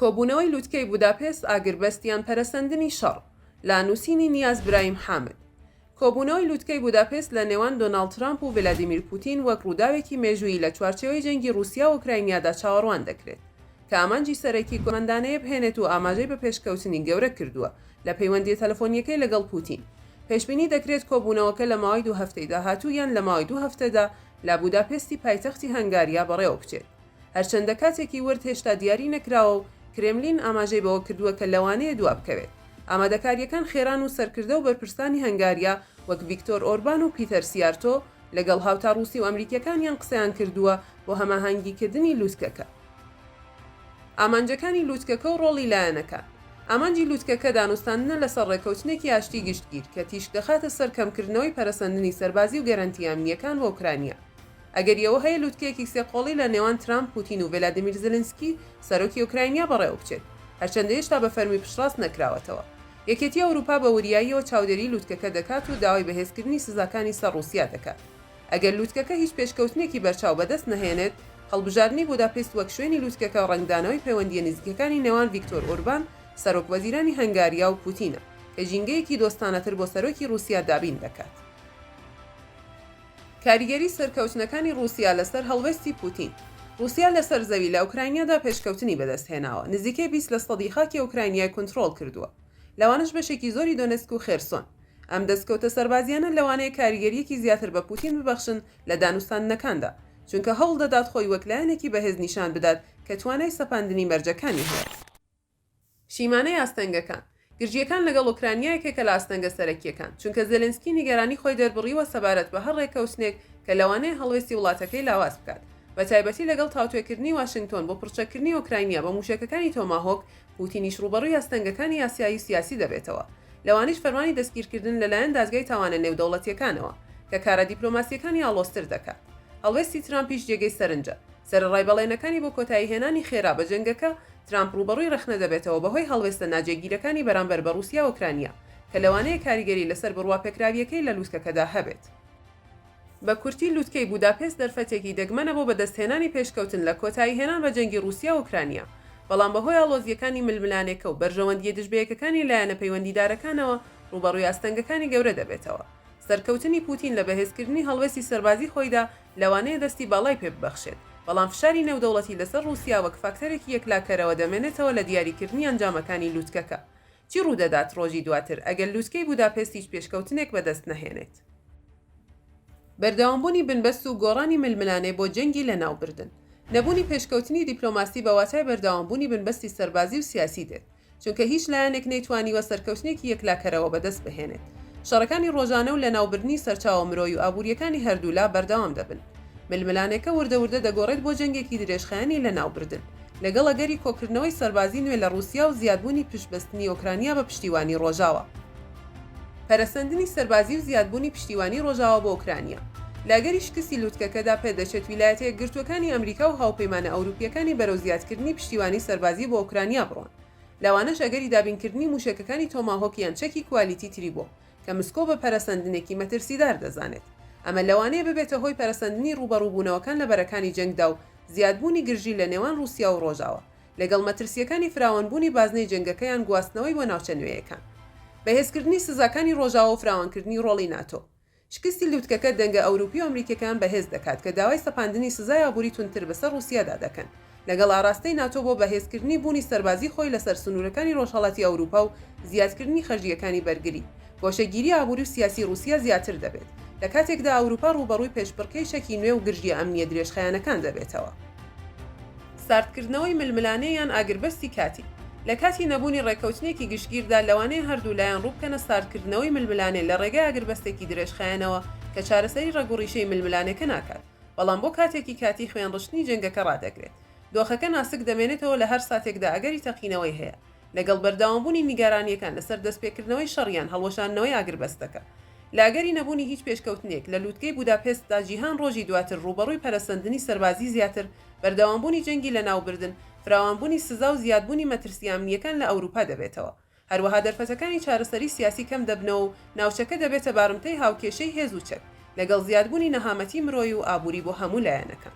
کۆبوونەوەی لوتکەی بوداپێست ئاگربەست یان پەرەسەندنی شەڕ؟ لە نووسینی نیاز برایم حامد کۆبوونەوەی لوتکەی بوداپێست لە نێوان دۆناڵد ترامپ و ڤلادیمیر پوتین وەک ڕووداوێکی مێژوویی لە چوارچێوەی جەنگی ڕووسیا و ئۆکراینیادا چاوەڕوان دەکرێت کە ئامانجی سەرەکی کۆمەندانەیە بهێنێت و ئاماژەی بە پێشکەوتنی گەورە کردووە لە پەیوەندییە تەلەفۆنییەکەی لەگەڵ پوتین. پێشبینی دەکرێت کۆبوونەوەکە لە ماوەی دوو هەفتەی داهاتوو یان لە ماوەی دوو هەفتەدا لە بوداپێستی پایتەختی هەنگاریا بەڕێوەبچێت. هەرچەندە کاتێکی ورد هێشتا دیاری نەکراوە و کرێملین ئاماژەی بەوە کردووە کە لەوانەیە دوابکەوێت. ئامادەکارییەکان خێران و سەرکردە و بەرپرسانی هەنگاریا وەک ڤیکتۆر ئۆربان و پیتەر سیارتۆ لەگەڵ هاوتا ڕووسی و ئەمریکییەکانیان قسەیان کردووە بۆ هەماهەنگیکردنی لوتکەکە. ئامانجەکانی لوتکەکە و ڕۆڵی لایەنەکان. ئامانجی لوتکەکە دانوستاندنە لەسەر ڕێککەوتنێکی ئاشتی گشتگیر کە تیشک دەخاتە سەر کەمکردنەوەی پەرەسەندنی سەربازی و گەرەنتییە ئەمنییەکان بۆ ئۆکرانیا. ئەگەری ئەوە هەیە لوتکەیەکی سێقۆڵی لە نێوان ترامپ، پوتین و ڤلادیمیر زێلێنسکی، سەرۆکی ئۆکراینیا بەڕێوەبچێت، هەرچەندە هێشتا بە فەرمی پشتڕاست نەکراوەتەوە. یەکێتی ئەوروپا بە وریاییەوە چاودێریی لوتکەکە دەکات و داوای بەهێزکردنی سزاکانی سەر ڕووسیا دەکات. ئەگەر لوتکەکە هیچ پێشکەوتنێکی بەرچاو بەدەست نەهێنێت، هەڵبژاردنی بوداپست وەک شوێنی لوتکەکە ڕەنگدانەوەی پەیوەندییە نزیکەکانی نێوان ڤیکتۆر ئۆربان، سەرۆک وەزیرانی هەنگاریا و پوتینە، کە ژینگەیەکی دۆستانەتر بۆ سەرۆکی ڕووسیا دابین دەکات. کاریگەری سەرکەوتنەکانی ڕووسیا لەسەر هەڵوێستی پوتین ڕووسیا لەسەر زەوی لە ئۆکراینیادا پێشکەوتنی بەدەستهێناوە، نزیکەی 20 لە سەدی خاکی ئۆکراینیای کونترۆڵ کردووە، لەوانەش بەشێکی زۆری دۆنێتسک و خێرسۆن. ئەم دەستکەوتە سەربازییانە لەوانەیە کاریگەرییەکی زیاتر بە پوتین ببەخشن لە دانوستاندنەکاندا، چونکە هەوڵدەدات خۆی وەک لایەنێکی بەهێز نیشان بدات کە توانای سەپاندنی مەرجەکانی هەیە. شیمانەی ئاستەنگەکان، گرژییەکان لەگەڵ ئۆکرانیا یەکێکە لە ئاستەنگە سەرەکییەکان، چونکە زێلێنسکی نیگەرانی خۆی دەربڕیوە سەبارەت بە هەر ڕێککەوتنێک کە لەوانەیە هەڵوێستی وڵاتەکەی لاواز بکات، بەتایبەتی لەگەڵ تاوتوێکردنی واشنگتۆن بۆ پڕچەککردنی ئۆکراینیا بە مووشەکەکانی تۆماهۆک، پوتینیش ڕووبەڕووی ئاستەنگەکانی یاسایی و سیاسی دەبێتەوە، لەوانەیش فەرمانی دەستگیرکردن لەلایەن دادگای تاوانە نێودەوڵەتییەکانەوە، کە کارە دیپلۆماسییەکانی ئاڵۆزتر دەکات. هەڵوێستی ترامپیش جێگەی سەرنجە. سەرەڕای بەڵێنەکانی بۆ کۆتاییهێنانی خێرا بە جەنگەکە، ترامپ ڕووبەڕووی ڕەخنە دەبێتەوە بەهۆی هەڵوێستە ناجێگیرەکانی بەرامبەر بە ڕووسیا و ئۆکرانیا، کە لەوانەیە کاریگەری لەسەر بڕواپێکراوییەکەی لە لووتکەکەدا هەبێت. بە کورتی لوتکەی بوداپێست دەرفەتێکی دەگمەنە بۆ بەدەستهێنانی پێشکەوتن لە کۆتاییهێنان بە جەنگی ڕووسیا و ئۆکرانیا، بەڵام بەهۆی ئاڵۆزییەکانی ململانێکە و بەرژەوەندییە دژبەیەکەکانی لایەنە پەیوەندیدارەکانەوە ڕووبەڕووی ئاستەنگەکانی گەورە دەبێتەوە. سەرکەوتنی پوتین لە بەهێزکردنی هەڵوێستی سەربازی خۆیدا لەوانەیە دەستی باڵای پێ ببەخشێت، بەڵام فشاری نێودەوڵەتی لەسەر ڕووسیا وەک فاکتەرێکی یەکلاکەرەوە دەمێنێتەوە لە دیاریکردنی ئەنجامەکانی لوتکەکە. چی ڕوودەدات ڕۆژی دواتر ئەگەر لوتکەی بوداپێست هیچ پێشکەوتنێک بەدەست نەهێنێت؟ بەردەوامبوونی بنبەست و گۆڕانی ململانێ بۆ جەنگی لەناوبردن. نەبوونی پێشکەوتنی دیپلۆماسی بە واتای بەردەوامبوونی بنبەستی سەربازی و سیاسی دێت، چونکە هیچ لایەنێک نەیتوانیوە سەرکەوتنێکی یەکلاکەرەوە بەدەست بهێنێت. شەڕەکانی ڕۆژانە و لەناوبردنی سەرچاوە مرۆیی و ئابوورییەکانی هەردوولا بەردەوام دەبن. ململانێکە وردە وردە دەگۆڕێت بۆ جەنگێکی درێژخایەنی لەناوبردن، لەگەڵ ئەگەری کۆکردنەوەی سەربازی نوێ لە ڕووسیا و زیادبوونی پشتبەستنی ئۆکرانیا بە پشتیوانی ڕۆژاوا. پەرەسەندنی سەربازی و زیادبوونی پشتیوانی ڕۆژاوا بۆ ئۆکرانیا. لە ئەگەری شکستی لوتکەکەدا پێدەچێت ویلایەتە یەکگرتووەکانی ئەمریکا و هاوپەیمانە ئەوروپییەکانی بەرەو زیادکردنی پشتیوانی سەربازی بۆ ئۆکرانیا بڕۆن، لەوانەش ئەگەری دابینکردنی مووشەکەکانی تۆماهۆک یان چەکی کوالیتی تری بۆ کە مسکۆ بە پەرەسەندنێکی مەترسیدار دەزانێت. ئەمە لەوانەیە ببێتە هۆی پەرەسەندنی ڕووبەڕووبوونەوەکان لە بەرەکانی جەنگدا و زیادبوونی گرژی لە نێوان ڕووسیا و ڕۆژاوا، لەگەڵ مەترسییەکانی فراوانبوونی بازنەی جەنگەکە یان گواستنەوەی بۆ ناوچە نوێیەکان. بەهێزکردنی سزاکانی ڕۆژاوا و فراوانکردنی ڕۆڵی ناتۆ. شکستی لوتکەکە دەنگە ئەوروپی و ئەمریکیەکان بەهێز دەکات کە داوای سەپاندنی سزای ئابووری توندتر بەسەر ڕووسیادا دەکەن، لەگەڵ ئاراستەی ناتۆ بۆ بەهێزکردنی بوونی سەربازی خۆی لەسەر سنوورەکانی ڕۆژهەڵاتی ئەوروپا و زیادکردنی خەرجییەکانی بەرگری. گۆشەگیری ئابووری و سیاسی ڕووسیا زیاتر دەبێت، لە کاتێکدا ئەوروپا ڕووبەڕووی پێشبڕکێی چەکی نوێ و گرژییە ئەمنییە درێژخایەنەکان دەبێتەوە. ساردکردنەوەی ململانێ یان ئاگربەستی کاتی، لە کاتی نەبوونی ڕێککەوتنێکی گشتگیردا لەوانەیە هەردوو لایەن ڕووبکەنە ساردکردنەوەی ململانێ لە ڕێگای ئاگربەستێکی درێژخایەنەوە کە چارەسەری ڕەگوڕیشەی ململانێکە ناکات، بەڵام بۆ کاتێکی کاتی خوێنڕشتنی جەنگەکە ڕادەگرێت. دۆخەکە ناسک دەمێنێتەوە لە هەر ساتێکدا ئەگەری تەقینەوەی هەیە، لەگەڵ بەردەوامبوونی نیگەرانییەکان لەسەر دەستپێکردنەوەی شەڕ یان هەڵوەشاندنەوەی ئاگربەستەکە. لە ئەگەری نەبوونی هیچ پێشکەوتنێک لە لووتکەی بوداپێستدا جیهان ڕۆژی دواتر ڕووبەڕووی پەرەسەندنی سەربازی زیاتر، بەردەوامبوونی جەنگی لەناوبردن، فراوانبوونی سزا و زیادبوونی مەترسییە ئەمنییەکان لە ئەوروپا دەبێتەوە. هەروەها دەرفەتەکانی چارەسەری سیاسی کەم دەبنەوە و ناوچەکە دەبێتە بارمتەی هاوکێشەی هێز و چەک، لەگەڵ زیادبوونی نەهامەتی مرۆیی و ئابووری بۆ هەموو لایەنەکان.